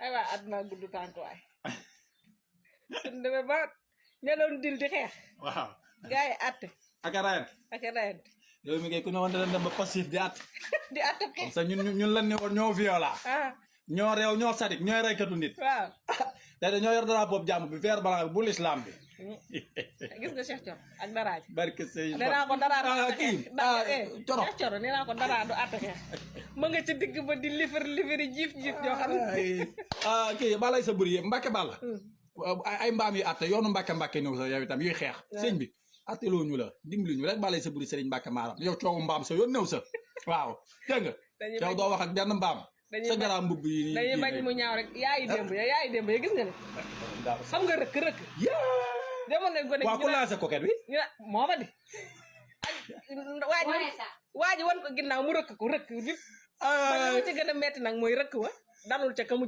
aywa àdduna gudd tànk waay suñu demee ba ña doon dil di xeex waaw gars yi àtte ak a rayante ak a rayante yow mi kay ku ne woon dana dem ba passif di at di àtte comme xeex ça ñun lan ne woon ñoo violent ah ñoo réew ñoo sadik ñooy reykatu nit waaw te ñoo yor dara boobu jàmm bi vert blanc bi bu l'islam bi gis nga Cheikh Thioro ak Dara ji barke sëy nee naa ko Dara du àtte kii xeex Thioro Cheikh Thioro nee naa ko Dara du àtte xeex ma nga ci digg ba di lifiri jiif yoo xam ne kii balay sa buri yëpp Mbàkke Balla ay mbaam yu atte yoonu Mbàkke ñëw sa yow itam yuy xeex sëñ bi atte loo ñu la dimbali ñu rek balay sa buri sëriñ Mbàkke maaram yow coowu mbaam sa yoon ñëw sa waaw dégg nga yow doo wax ak benn mbaam sa garaam mbubb yi dañuy bañ mu ñaaw rek yaayi démb ya gis nga ne xam nga rëkk jamono gone waaw ku lancé coquette bi ñu mooma di waa ji wan ko ginnaaw mu rëkk ko rëkk bi ba ci gën a metti nag mooy rëkk wa dalul ca ka mu jëm